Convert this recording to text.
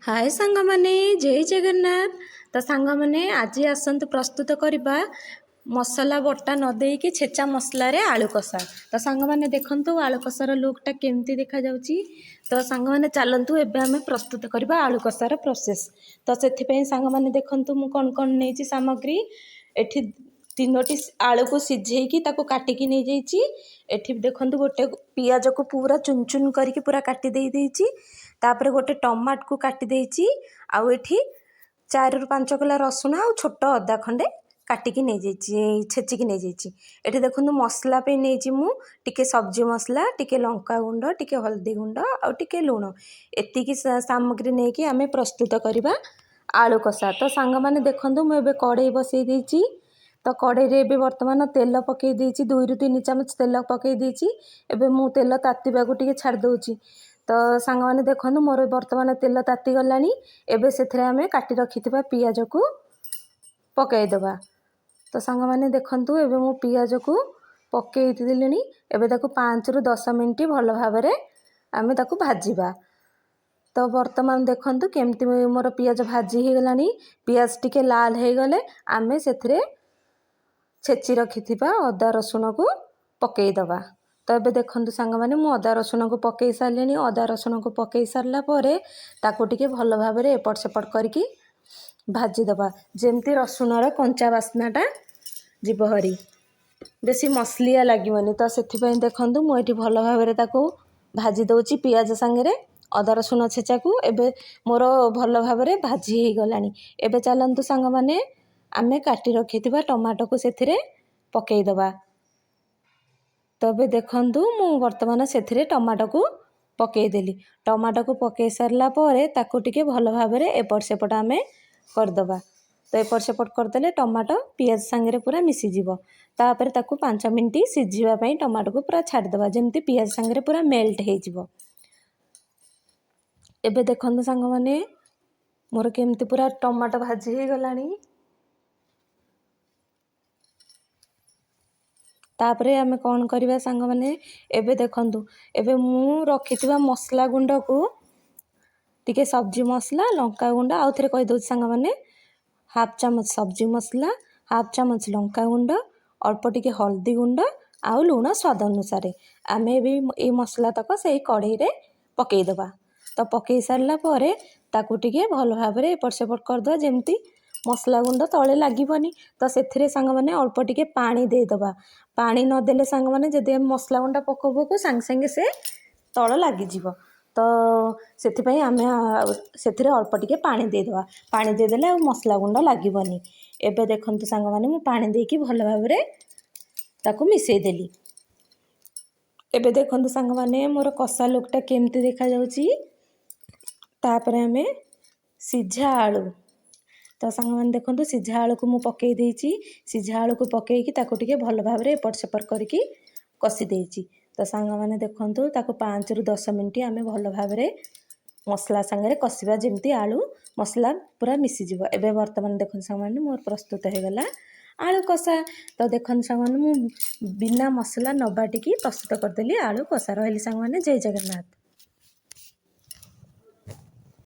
ହାଏ ସାଙ୍ଗମାନେ, ଜୟ ଜଗନ୍ନାଥ। ତ ସାଙ୍ଗମାନେ, ଆଜି ଆସନ୍ତୁ ପ୍ରସ୍ତୁତ କରିବା ମସଲା ବଟା ନ ଦେଇକି ଛେଚା ମସଲାରେ ଆଳୁ କଷା। ତ ସାଙ୍ଗମାନେ ଦେଖନ୍ତୁ, ଆଳୁ କଷାର ଲୁକ୍ଟା କେମିତି ଦେଖାଯାଉଛି। ତ ସାଙ୍ଗମାନେ, ଚାଲନ୍ତୁ ଏବେ ଆମେ ପ୍ରସ୍ତୁତ କରିବା ଆଳୁ କଷାର ପ୍ରୋସେସ୍। ତ ସେଥିପାଇଁ ସାଙ୍ଗମାନେ ଦେଖନ୍ତୁ, ମୁଁ କ'ଣ କ'ଣ ନେଇଛି ସାମଗ୍ରୀ। ଏଠି ତିନୋଟି ଆଳୁକୁ ସିଝେଇକି ତାକୁ କାଟିକି ନେଇଯାଇଛି। ଏଠି ଦେଖନ୍ତୁ, ଗୋଟେ ପିଆଜକୁ ପୁରା ଚୁନ ଚୁନ କରିକି ପୁରା କାଟି ଦେଇ ଦେଇଛି। ତାପରେ ଗୋଟେ ଟମାଟୋକୁ କାଟି ଦେଇଛି। ଆଉ ଏଠି 4ରୁ 5 କଲା ରସୁଣ ଆଉ ଛୋଟ ଅଦା ଖଣ୍ଡେ କାଟିକି ନେଇଯାଇଛି, ଛେଚିକି ନେଇଯାଇଛି। ଏଠି ଦେଖନ୍ତୁ, ମସଲା ପାଇଁ ନେଇଛି ମୁଁ ଟିକେ ସବଜି ମସଲା, ଟିକେ ଲଙ୍କା ଗୁଣ୍ଡ, ଟିକେ ହଳଦୀ ଗୁଣ୍ଡ ଆଉ ଟିକେ ଲୁଣ। ଏତିକି ସାମଗ୍ରୀ ନେଇକି ଆମେ ପ୍ରସ୍ତୁତ କରିବା ଆଳୁ କଷା। ତ ସାଙ୍ଗମାନେ ଦେଖନ୍ତୁ, ମୁଁ ଏବେ କଡ଼େଇ ବସେଇ ଦେଇଛି। ତ କଡ଼େଇରେ ଏବେ ବର୍ତ୍ତମାନ ତେଲ ପକାଇ ଦେଇଛି, 2ରୁ 3 ଚାମଚ ତେଲ ପକାଇ ଦେଇଛି। ଏବେ ମୁଁ ତେଲ ତାତିବାକୁ ଟିକେ ଛାଡ଼ି ଦେଉଛି। ତ ସାଙ୍ଗମାନେ ଦେଖନ୍ତୁ, ମୋର ବର୍ତ୍ତମାନ ତେଲ ତାତିଗଲାଣି। ଏବେ ସେଥିରେ ଆମେ କାଟି ରଖିଥିବା ପିଆଜକୁ ପକାଇଦେବା। ତ ସାଙ୍ଗମାନେ ଦେଖନ୍ତୁ, ଏବେ ମୁଁ ପିଆଜକୁ ପକାଇ ଦେଲିଣି। ଏବେ ତାକୁ 5ରୁ 10 ମିନିଟ୍ ଭଲ ଭାବରେ ଆମେ ତାକୁ ଭାଜିବା। ତ ବର୍ତ୍ତମାନ ଦେଖନ୍ତୁ, କେମିତି ମୋର ପିଆଜ ଭାଜି ହେଇଗଲାଣି। ପିଆଜ ଟିକେ ଲାଲ ହେଇଗଲେ ଆମେ ସେଥିରେ ଛେଚି ରଖିଥିବା ଅଦା ରସୁଣକୁ ପକାଇଦେବା। ତ ଏବେ ଦେଖନ୍ତୁ ସାଙ୍ଗମାନେ, ମୁଁ ଅଦା ରସୁଣକୁ ପକାଇ ସାରିଲିଣି। ଅଦା ରସୁଣକୁ ପକାଇ ସାରିଲା ପରେ ତାକୁ ଟିକେ ଭଲ ଭାବରେ ଏପଟ ସେପଟ କରିକି ଭାଜିଦେବା, ଯେମିତି ରସୁଣର କଞ୍ଚା ବାସ୍ନାଟା ଯିବ ହରି, ବେଶୀ ମସଲିଆ ଲାଗିବନି। ତ ସେଥିପାଇଁ ଦେଖନ୍ତୁ, ମୁଁ ଏଠି ଭଲ ଭାବରେ ତାକୁ ଭାଜି ଦେଉଛି ପିଆଜ ସାଙ୍ଗରେ ଅଦା ରସୁଣ ଛେଚାକୁ। ଏବେ ମୋର ଭଲ ଭାବରେ ଭାଜି ହେଇଗଲାଣି। ଏବେ ଚାଲନ୍ତୁ ସାଙ୍ଗମାନେ, ଆମେ କାଟି ରଖିଥିବା ଟମାଟୋକୁ ସେଥିରେ ପକାଇଦେବା। ତ ଏବେ ଦେଖନ୍ତୁ, ମୁଁ ବର୍ତ୍ତମାନ ସେଥିରେ ଟମାଟୋକୁ ପକାଇଦେଲି। ଟମାଟୋକୁ ପକାଇ ସାରିଲା ପରେ ତାକୁ ଟିକେ ଭଲ ଭାବରେ ଏପଟ ସେପଟ ଆମେ କରିଦେବା। ତ ଏପଟ ସେପଟ କରିଦେଲେ ଟମାଟୋ ପିଆଜ ସାଙ୍ଗରେ ପୁରା ମିଶିଯିବ। ତାପରେ ତାକୁ 5 ମିନିଟ୍ ସିଝିବା ପାଇଁ ଟମାଟୋକୁ ପୁରା ଛାଡ଼ିଦେବା, ଯେମିତି ପିଆଜ ସାଙ୍ଗରେ ପୁରା ମେଲ୍ଟ ହେଇଯିବ। ଏବେ ଦେଖନ୍ତୁ ସାଙ୍ଗମାନେ, ମୋର କେମିତି ପୁରା ଟମାଟୋ ଭାଜି ହେଇଗଲାଣି। ତାପରେ ଆମେ କ'ଣ କରିବା ସାଙ୍ଗମାନେ? ଏବେ ଦେଖନ୍ତୁ, ଏବେ ମୁଁ ରଖିଥିବା ମସଲା ଗୁଣ୍ଡକୁ, ଟିକେ ସବଜି ମସଲା, ଲଙ୍କା ଗୁଣ୍ଡ, ଆଉ ଥରେ କହିଦେଉଛି ସାଙ୍ଗମାନେ, ହାଫ୍ ଚାମଚ ସବଜି ମସଲା, ହାଫ୍ ଚାମଚ ଲଙ୍କା ଗୁଣ୍ଡ, ଅଳ୍ପ ଟିକେ ହଳଦୀ ଗୁଣ୍ଡ ଆଉ ଲୁଣ ସ୍ୱାଦ ଅନୁସାରେ। ଆମେ ବି ଏଇ ମସଲା ତକ ସେଇ କଢ଼େଇରେ ପକାଇଦେବା। ତ ପକାଇ ସାରିଲା ପରେ ତାକୁ ଟିକେ ଭଲ ଭାବରେ ଏପଟ ସେପଟ କରିଦେବା, ଯେମିତି ମସଲା ଗୁଣ୍ଡ ତଳେ ଲାଗିବନି। ତ ସେଥିରେ ସାଙ୍ଗମାନେ ଅଳ୍ପ ଟିକେ ପାଣି ଦେଇଦେବା। ପାଣି ନଦେଲେ ସାଙ୍ଗମାନେ, ଯଦି ଆମେ ମସଲା ଗୁଣ୍ଡ ପକାଉ ପକାଉ ସାଙ୍ଗେ ସାଙ୍ଗେ ସେ ତଳ ଲାଗିଯିବ। ତ ସେଥିପାଇଁ ଆମେ ସେଥିରେ ଅଳ୍ପ ଟିକେ ପାଣି ଦେଇଦେବା। ପାଣି ଦେଇଦେଲେ ଆଉ ମସଲା ଗୁଣ୍ଡ ଲାଗିବନି। ଏବେ ଦେଖନ୍ତୁ ସାଙ୍ଗମାନେ, ମୁଁ ପାଣି ଦେଇକି ଭଲ ଭାବରେ ତାକୁ ମିଶାଇ ଦେଲି। ଏବେ ଦେଖନ୍ତୁ ସାଙ୍ଗମାନେ, ମୋର କଷା ଲୁକ୍ଟା କେମିତି ଦେଖାଯାଉଛି। ତାପରେ ଆମେ ସିଝା ଆଳୁ, ତ ସାଙ୍ଗମାନେ ଦେଖନ୍ତୁ, ସିଝା ଆଳୁକୁ ମୁଁ ପକାଇ ଦେଇଛି। ସିଝା ଆଳୁକୁ ପକାଇକି ତାକୁ ଟିକେ ଭଲ ଭାବରେ ଏପଟ ସେପଟ କରିକି କଷି ଦେଇଛି। ତ ସାଙ୍ଗମାନେ ଦେଖନ୍ତୁ, ତାକୁ 5ରୁ 10 ମିନିଟ୍ ଆମେ ଭଲ ଭାବରେ ମସଲା ସାଙ୍ଗରେ କଷିବା, ଯେମିତି ଆଳୁ ମସଲା ପୁରା ମିଶିଯିବ। ଏବେ ବର୍ତ୍ତମାନ ଦେଖନ୍ତୁ ସାଙ୍ଗମାନେ, ମୋର ପ୍ରସ୍ତୁତ ହେଇଗଲା ଆଳୁ କଷା। ତ ଦେଖନ୍ତୁ ସାଙ୍ଗମାନେ, ମୁଁ ବିନା ମସଲା ନ ବାଟିକି ପ୍ରସ୍ତୁତ କରିଦେଲି ଆଳୁ କଷା। ରହିଲି ସାଙ୍ଗମାନେ, ଜୟ ଜଗନ୍ନାଥ।